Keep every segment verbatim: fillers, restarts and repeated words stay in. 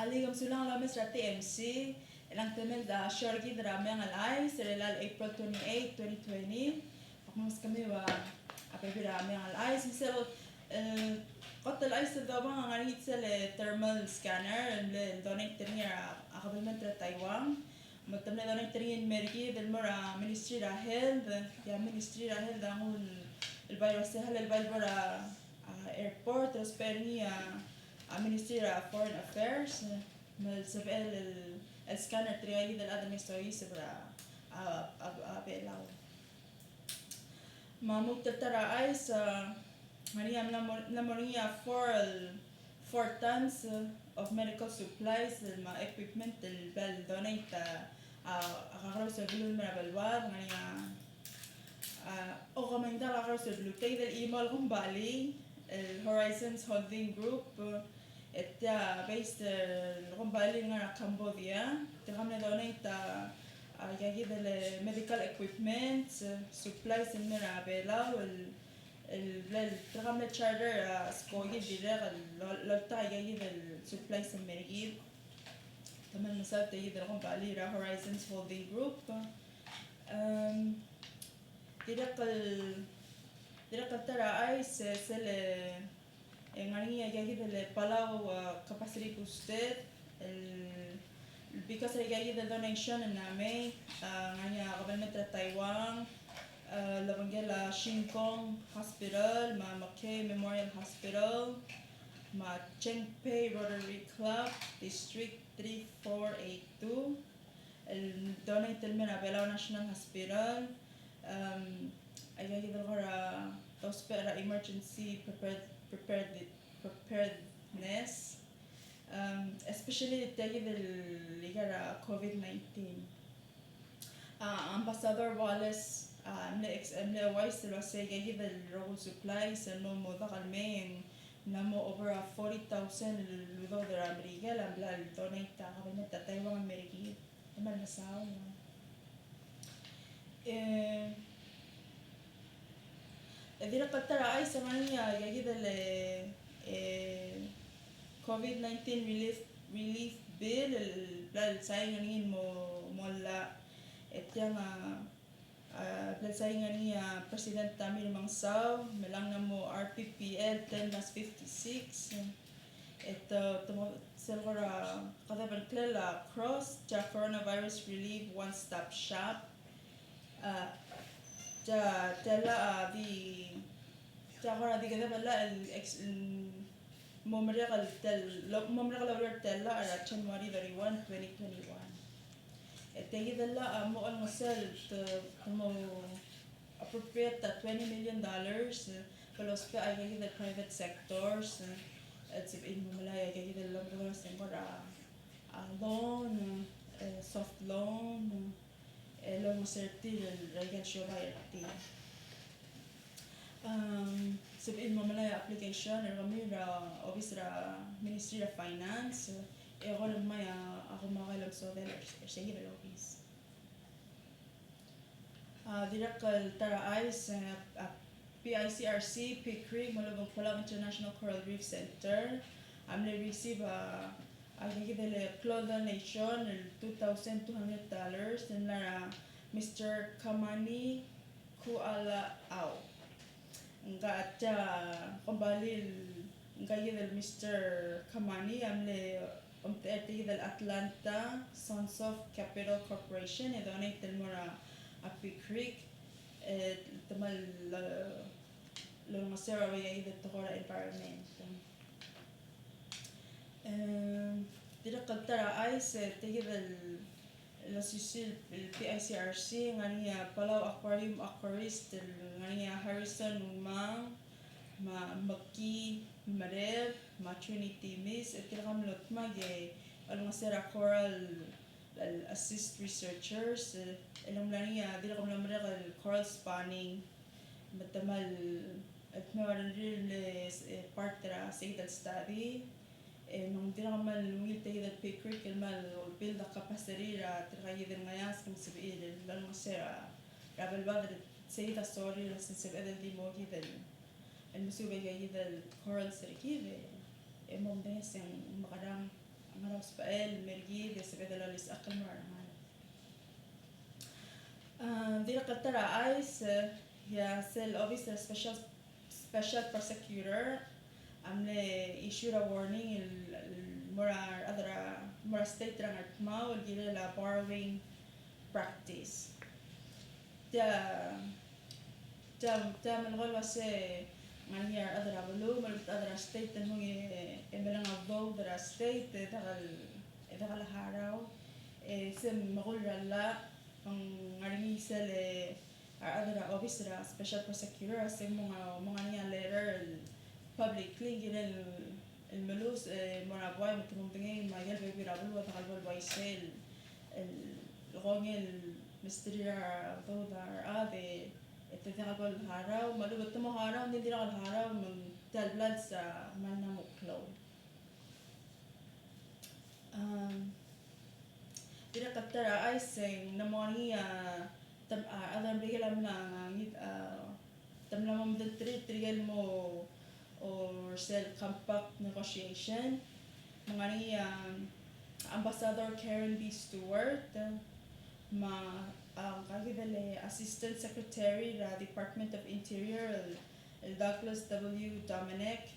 Alii, kom sulang el omes er a T M C, e ng temel a show er kid er a Meang el Chais er chelecha el April twenty-eight, twenty twenty. Ak meskemiu a bebil er a Meang el Chais, me sel, e, kot el chais el dobang a ngar er ngii sel thermal scanner el mle donate er ngii er a, a government er a Taiwan. Me te mle donate er ngii el mer kid el mo er a Ministry er a Health, e a Ministry er a Health a nguu el bai er a sel, el bai el bo er a, a, airport, el ousbech er ngii a, a Ministry er a Foreign Affairs, e, me el sebechel el, el scanner er tirka kid el chad el mle soiseb er a, a, a, a Belau. Me a lmuut el ta er a chais, a, ngar er ngii a mla mo, mla mo er ngii a four, four tons, uh, of medical supplies, uh, me a equipment el bla el donate a, a, a kakerous el beluu el mei er a beluad, ngar er ngii a, a, okemeldang a kakerous el beluu. Tia kid el chimo el kombalii, el Horizons Holding Group, uh, e tia based, e, el kombalii el ngar er a Cambodia, tirka mle donate a, a, tia kid el medical equipment, e, supplies el mei er a Belau, el, el, el, tirka mle charter, a, skoki el dirrek el lo-, loltak a tia kid el supplies el mer kid. Te mle mesaod tia kid el kombalii er a Horizons Holding Group. Em, dirrek el, dirrek el ta er a chais, e, sel, e, e ngar er ngii a tia kid el Palau, a, Capacity Boosted, el, because er a tia kid el donation el mla mei, a, ngar er ngii a government er a Taiwan, a, el obengkel a Shin Kong Hospital, me a McKay Memorial Hospital, me a Chengpei Rotary Club, District three four eight two, el donate el mei er a Belau National Hospital, um, a tia kid el kora, a, dousbech er a emergency prepared, prepared, preparedness, um, especially tia kid el ngar er a COVID nineteen. A, Ambassador Wallace, a, mle ex-, mle uaisei el uasei tia kid el rokui el supplies el mo, mo dak el mei, ng mla mo over a forty thousand el udoud er a Merikel a bla el donate a government er a Taiwan el mer kid. E kmal mesaul. E, e dirrek el ta er a chais a ngar er ngii a tia kid el, e, COVID nineteen relief, relief bill el bla el sign er ngii el mo, mo llach. E tiang a, a, bla el sign er ngii a President Tommy Remengesau, me ng mla mo R P P L ten dash fifty-six. E te, te mo, sel kora, kede bo el ngklel a CROSS, tia Coronavirus Relief One Stop Shop. A, tia, tia llach a di, tia kora di kede bo el llach el ex-, el mo merek el tel, lo, mo merek el oureor er tia el llach er a January thirty-one, twenty twenty-one. E tia kid el llach a mo olengeseu el te, te mo appropriate a twenty million dollars, e, el ousbech a ika kid el private sectors, e, el sebechir el mo melai a ika kid el loan, el olengeseu er a, a loan, e, soft loan, e, el olengeseu er tir er a ika el siobai er tir. Um, sebechir el mo melai a application er kemiu er a obis er a Ministry er a Finance, e kora ngmai a, a komakai el omesodel er, er sei kid el obis. A, dirrek el ta er a chais, e, a, PICRC, PICRC, me a lobengkel a Palau International Coral Reef Center, a mle receive a, a ika kid el klou el donation el two thousand two hundred dollars el mla er a Mister Kamani Kualaau. Ngka tia kombalii el, ngka kid el Mister Kamani a mle omtechei er tia kid el Atlanta Sons of Capital Corporation, e donate el mo er a, a PICRC, e te kmal, e, olengeseu er a ika kid el tekoi er a environment. E, dirrek el ta er a chais, e, tia kid el, el osisiu el PICRC, ngar er ngii a Palau Aquarium Aquarist, el ngar er ngii a Harrison Umang, me a Maki Mereb, me a Trinity Mis, e tirka a mlo dmak e olengeseu er a coral, el assist researchers, e, el mla er ngii a dirrek el mla merek el coral spawning, me te kmal, e, dmeu a rengrir el mle, e, part er a sei kid el study, e, me ng dirrek el kmal ungil tia kid el PICRC el kmal build a capacity er a tirka kid el ngeasek me ng sebechir el olengeseu er a, er a beluad er sei kid a sorir el se ng sebeched el di mo kid el, el mesuub a ika kid el corals er kid, e, e mo medengei se ng mekerang. Ngar er a usbechel el mer kid e sebeched el olisechakl el mo er a rengalek. A, dirrek el ta er a chais, e, a sel obis er a special, special prosecutor a mle issue er a warning el, el mo er a, mo er a state er a Ngardmau el kirel a borrowing practice. Tia, tia, tia melekoi el uase ng ngar er ngii a rechad er a beluu me a rechad er a state el mo e, e meleng a vote er a state e diak el, e diak el harau, e se mekull er a llach, ng ngar er ngii sel, e, a rechad er a obis er a special prosecutor a se mo, mo ngar er ngii a letter el publicly el kirel el melus, e, mo er a buai me te mo medengei me a ikel bebil er a beluu a diak el bo el uaisei el, el kongei el mesterir a udoud er a rechad e te diak el bo el harau, me a lechub e te mo harau, ng di dirrek el harau, me ng tia el blals a mla mo klou. Am, dirrek el ta er a chais e ng mo ngar er ngii a, tem-, a, a rechad er a Merikel a mla, a, te mla mo medengelterir tirke el mo, o, er sel compact negotiation. Me ng ngar er ngii a, um, Ambassador Karen B. Stewart, me a, um, ngka kid el Assistant Secretary er a Department of Interior, el, el Douglas W. Dominic,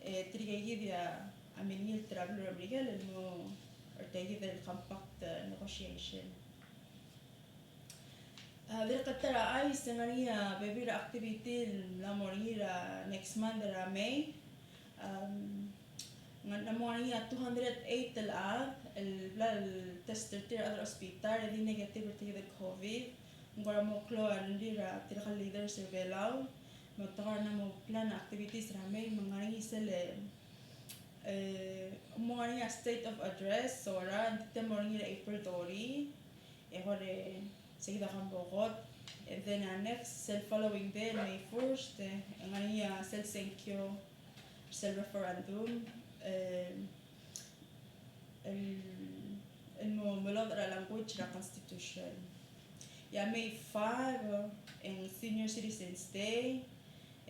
e tirke kid a, a mengilt er a beluu er a Merikel el mo er tia kid el compact, e, negotiation. A, dirrek el ta er a chais e ng ngar er ngii a bebil er a activity el mla mo er ngii er a next month er a May. Am, ng mla mo ngar er ngii a two hundred eight el chad el bla letest er tir a rechad er a hospital e di negative er tia kid el COVID. Ng kora mo klou a rengrir a tirka el leaders er a Belau. Me te kora mla mo plan a activities er a May, me ng ngar er ngii sel, e, mo ngar er ngii a state of address, Sora, ng di te mo er ngii er a April thirty. E kora se kid a kambokot. And then, a, next, sel following day, May first, e, ng ngar er ngii a sel sengkio, sel referendum, e, el, el mo melodech er a language er a constitution. E a May five, e ng Senior Citizens Day.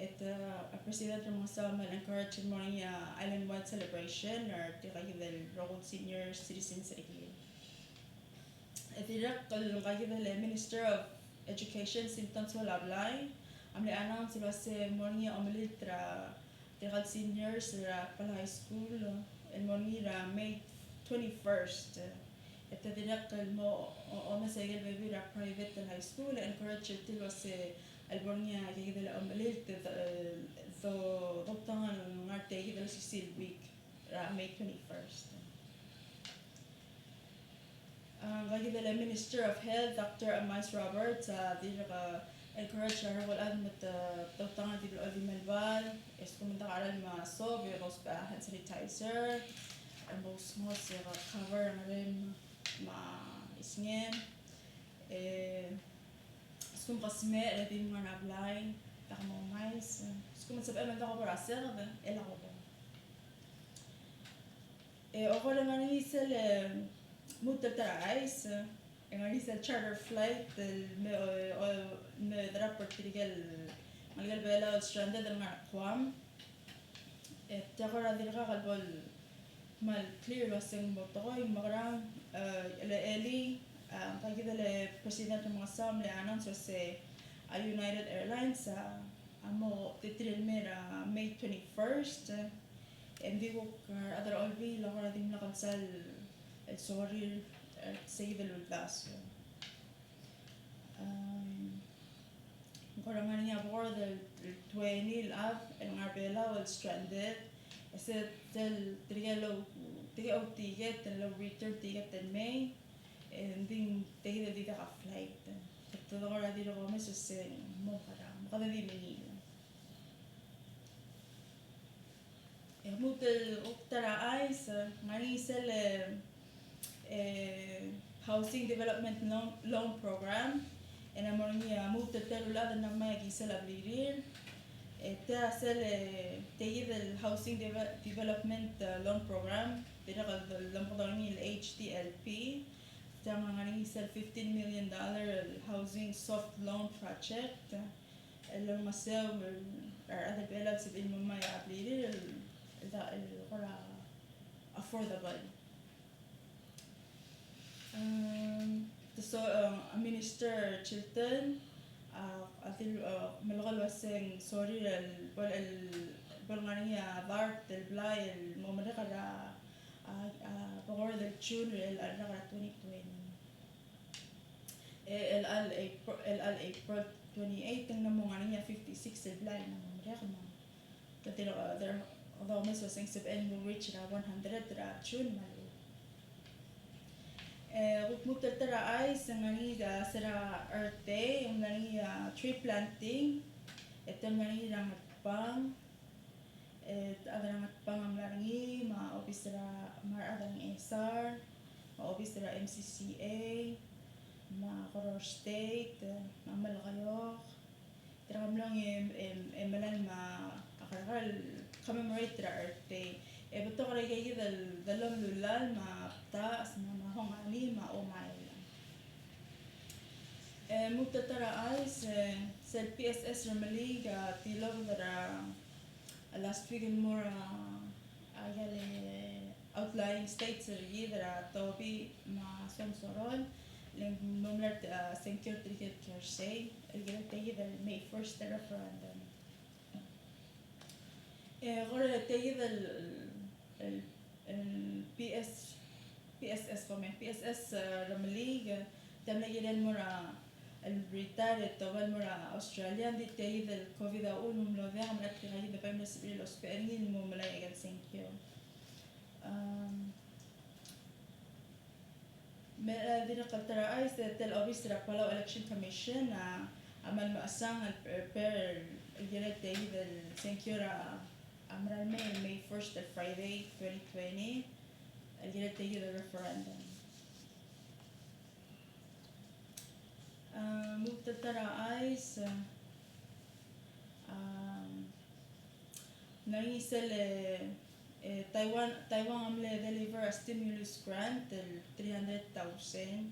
E te, a, President Remengesau a mle encourage el mo er ngii a island-wide celebration er tirka kid el rokui el senior citizens er kid. E dirrek el ngka kid el Minister of Education, Sinton Sualablai, a mle announce el uase mo er ngii a omelilt er a tirka el seniors er a Palau High School el mo er ngii er a May twenty-first. E te dirrek el mo o-, omes a ikel bebil er a private el high school, e encourage er tir el uase el bo er ngii a ika kid el omelilt, e do-, do-, doutang el ngar tia kid el osisiu el week er a May twenty-first. A, ngka kid el Minister of Health, Doctor Emais Roberts, a dirrek el encourage er a rokui el chad me te doutang el di blechoel di melebal, e lsekum ng diak a cheral me a soap, e dousbech a hand sanitizer, e mo ousbech e cover a ngerem me a isngem, e lsekum ke smecher e di mngar er a blai, diak mo omais, e lsekum ng sebechem el diak bo er a seked, e lak bo. E okor e ng ngar er ngii sel, e, lmuut el ta er a chais, e ng ngar er ngii sel charter flight el me, e, o, me drop er tirke el, ngelekel Belau el stranded el ngar er a Guam. E tia kora dirkak el bo el kmal clear el uase ng mo tekoi, me ng mekerang, e, el, el, e, ngka kid el President Remengesau a mle announce el uase a United Airlines a, a mo tetirir el mei er a May twenty-first. E ng di kuk, e, a rechad er a Olbiil a kora dimlak el sal el sorir, e, se kid el uldasu. Am, ng kora ngar er ngii a board el, el twenty el chad el ngar er a Belau el stranded. E se tel tirke el ou, tirke el ou ticket el ou return ticket el mei. E ng di tia kid el di diak a flight. Te kora dirk omes e se ng mo kora, mo kede di mengiil. E lmuut el kuk ta er a chais, e, ng ngar er ngii sel, e, e, Housing Development Loan, Loan Program, e ng mo er ngii a lmuut el teru el chad el mla ngmai a chisel a blirir. E tia sel, e, tia kid el Housing Deve-, Development, e, Loan Program, dirrek el, el lomekedong er ngii el H D L P, tia ng ngar er ngii sel fifteen million dollar el housing soft loan project. El olengeseu er a rechad er a Belau el sebechir el mo ngmai a blirir el, el, el kora affordable. Um, te so, uh, Minister Chilton, uh, a di, uh, melekoi el uaseng sorir el bo el, el bo el ngar er ngii a dart el blai el mo merek er a, a, a, bekord el June el, el, er a twenty twenty. E, el, el April, el, el April twenty-eight, e ng mo ngar er ngii a fifty-six el blai el mo merek me ng Te dirrek, uh, dirrek, although me se seng sebechel el mo reach er a one hundred er a June me a lechub. E, kuk lmuut el ta er a chais, e ng ngar er ngii a, se er a Earth Day, ng ngar er ngii a tree planting, e te ngar er ngii er a Ngatpang, e, a chad er a Ngatpang a mla er ngii, me a obis er a, me a rechad er a Ngchesar, me a obis er a M C C A, me a Koror State, me a Melekeok, Tirka a mlo ngii e, e, e melalem a kerrekar el commemorate er a Earth Day. E betok er aika kid el dellomel a llach me a btaches me a, me a hongalii me a omael. E lmuut el ta er a chais, e, sel P S S Remeliik a tilobed er a last week el mo er a, a ikel outlying states er kid er a Tobi me a Sonsorol, le ng mo mla er a, a, sengkio er tirke el kersei, el kirel tia kid el May first el referendum. E kora tia kid el, el, el P S, P S S, kome, P S S, e, Remeliik, e, te mla kirel el mo er a el retire e te oba el mo er a Australia, ng di tia kid el COVID a uchul me ng mlo diak, me ng mla tirka kid el bai mla sebechir el ousbech er ngii el mo melai a ikel sengkio. Am, me, e, dirrek el ta er a chais, e, tia el obis er a Palau Election Commission, a, a mle mechesang el prepare el kirel tia kid el sengkio er a, a mera el May, May first el Friday, twenty twenty, el kirel tia kid el referendum. A, lmuut el ta er a chais, a, ng ngar er ngii sel, e, Taiwan, Taiwan a mle deliver a stimulus grant el three hundred thousand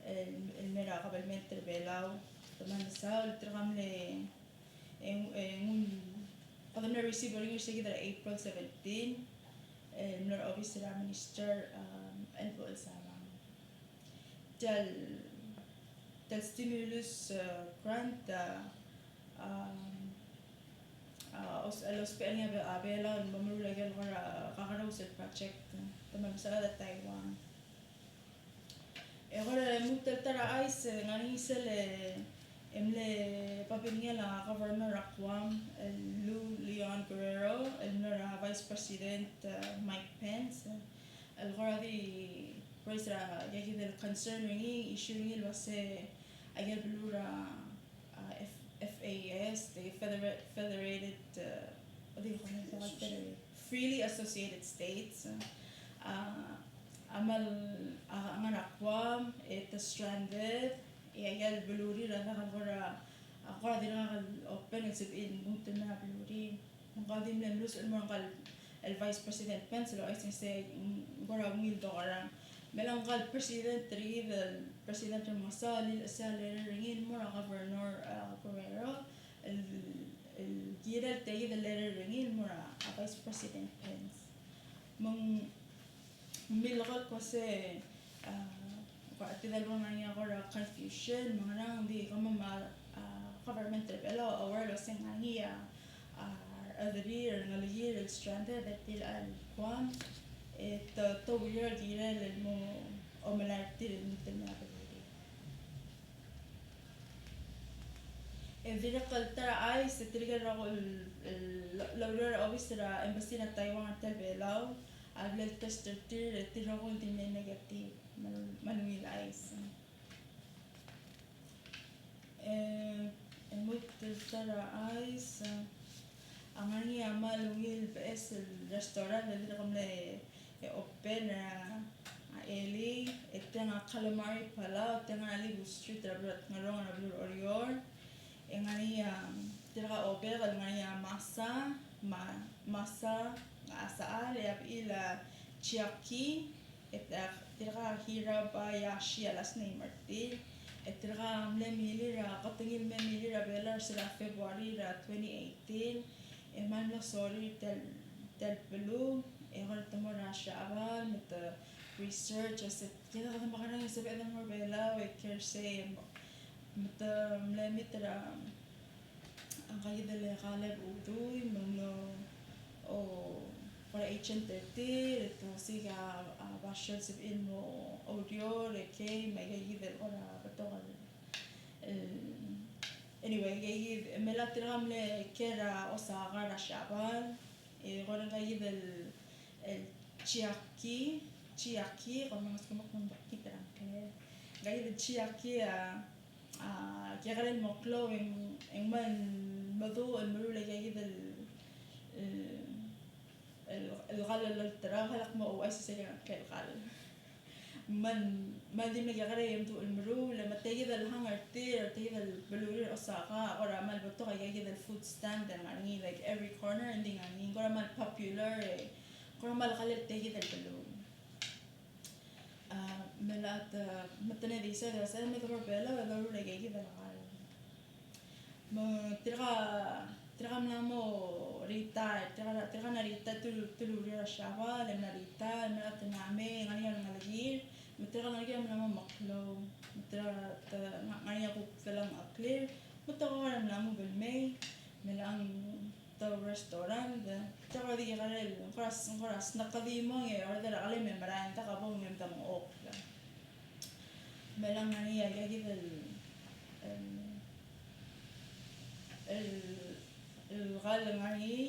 el, el mei er a kabelment er a Belau. Te mla mesaul, tirka a mle, e, e, ng, a mle receive er ngii er se kid er a April seventeen, e, el mlo er a obis er a minister, um, el bo el sabang. Tia el, tia el stimulus, e, grant, a, a, a, os-, el ousbech er ngii a Be-, a Belau el mo meruul a ikel kora kakerous el project, e, te mla mesaul a Taiwan. E kora lmuut el ta er a chais, e, ng ngar er ngii sel, e, e mle babilngel a governor er a Guam, el Lou Leon Guerrero, el mlo er a Vice President, e, Mike Pence, e, el kora di raise er a, a ikel kid el concern er ngii, issue er ngii el uase a ikel beluu er a, a, F-, F A S, the Federa-, Federated, e, what do you call it? Federated. Freely Associated States, e, a, a mle, a, ngar er a Guam, e te stranded, e a ikel beluu er tir a diak el kora, a, kora di ngak el open el sebechir el lmuut el mei er a beluu er tir. Me ng kora di mle meluches el mo er ngka el Vice President Pence el ouchais el uase ng kora ungil dokerang. Me a ngka el president er kid el President Remengesau a lilechesii a letter er ngii el mo er a Governor, a, Guerrero, el, el kirel tia kid el letter er ngii el mo er a, a, Vice President Pence. Me ng milekoi el kmo se, a, ko, tia el ua ngar er ngii a kora confusion, me ng ngar er ngii a di kemam a, a, government er a Belau a aware el uase ng ngar er ngii a, a, rechad er tir, ngelekir el stranded er tir el Guam, e te, te oureor el kirel el mo omelai er tir el lmuut el mei er a beluu er tir. E dirrek el ta er a chais, e tirke el rokui el, el, el oureor er a obis er a embassy er a Taiwan er tia el Belau a bla letest er tir, e tir rokui a di mle negative, me a, me a ungil chais. E, e lmuut el ta er a chais, a ngar er ngii a mle ungil beches el restaurant el dirk mle, e, open er a, a elii, e tiang a Calamari Palau, tiang a Libu Street er a beluu er a Ngerong er a beluu er a Oreor. E ngar er ngii a, tirka a obek el ngar er ngii a Masa, Ma-, Masa, Ngasechal, e a bechil a Chiaki, e tirka, tirka Hirabayashi a last name er tir. E tirka a mle milil er a, ketengel el mle milil er a Belau er se er a February er a twenty eighteen. E mle mlo sorir tia el, tia el beluu, e kora te mo er a Siabal, me te research, e se, kede mekerang e sebeched el mo er a Belau e ker sei, me te mle meet er a, a ngka kid el Caleb Udui, me ng mlo, o, kora agent er tir, e te osiik a, a, basio el sebechir el mo oureor, e kei, me aika kid el kora betok el, el, anyway, aika kid, me a tirka mle ker er a Osaka er a Siabal, e kora ngka kid el, el Chiaki, Chiaki, kora ng meskemokl me ng bekit er a ngklel. Ngka kid el Chiaki a, a, kekerei el mo klou e ng, e ng mle meduch el meruul aika kid el, el, el, el kall el olterau, a lak mo ouchais er sel kall. Me ng, me ng di mle kekerei e meduch el meruul, me tia kid el hang er tir, tia kid el beluu er a Osaka, kora kmal betok aika kid el food stand el ngar er ngii, like, every corner, e ng di ngar er ngii, kora kmal popular, e kora kmal kall tia kid el beluu. A, me a ta, me te mle decide el se, me te mo er a Belau, e doruul aika kid el kall. Me tirka, tirka mla mo retire, tirka, tirka mla retire, te ul, te ulureor er a Siabal, e mla retire, me a ta el mei, ngar er ngii a rengalek er tir, me tirka el ngalek er kid a mla mo meklou, me tirka, te, ngar er ngii a kuk delengcheklir, me te kora mla mo el mei, me ng te restaurant, te kora di kekerei el, kora, kora snackedii mong e order a kelem e merael, te ka bong e mdengchokl. Me ng ngar er ngii aika kid el, el, el, el kall el ngar er ngii,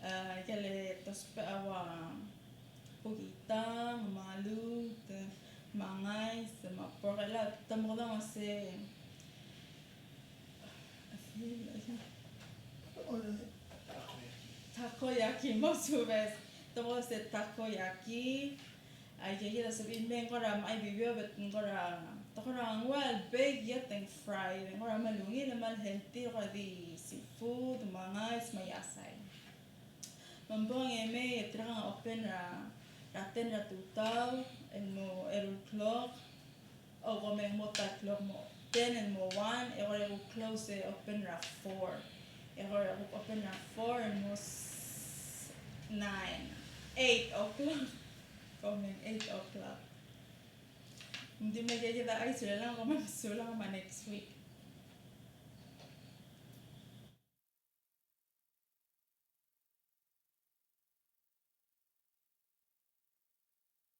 a, aike el te ousbech a ua pokitang, me a lute, me a ngais, me a pork, e le te mekedong a se, Takoyaki, mo subes. Te mo se takoyaki. Aike kid a sebechir el mei e ng kora mechai a bebil, but ng kora, te kora ng well baked yet ng fried. Ng kora kmal ungil, kmal healthy, kora di seafood, me a ngais, me a yasai. Me ng bong e mei, e tirka a open er a, er a ten er a tutau, el mo eru el klok. O, ko me ng mo ta el klok, mo ten el mo one, e kora kuk close e open er a four. E kora kuk open er a four el mo s-, nine, eight o'clock. Ko me ng eight o'clock. Ng di mle kid a chais er chelechang, ko me ng mesulang me a next week.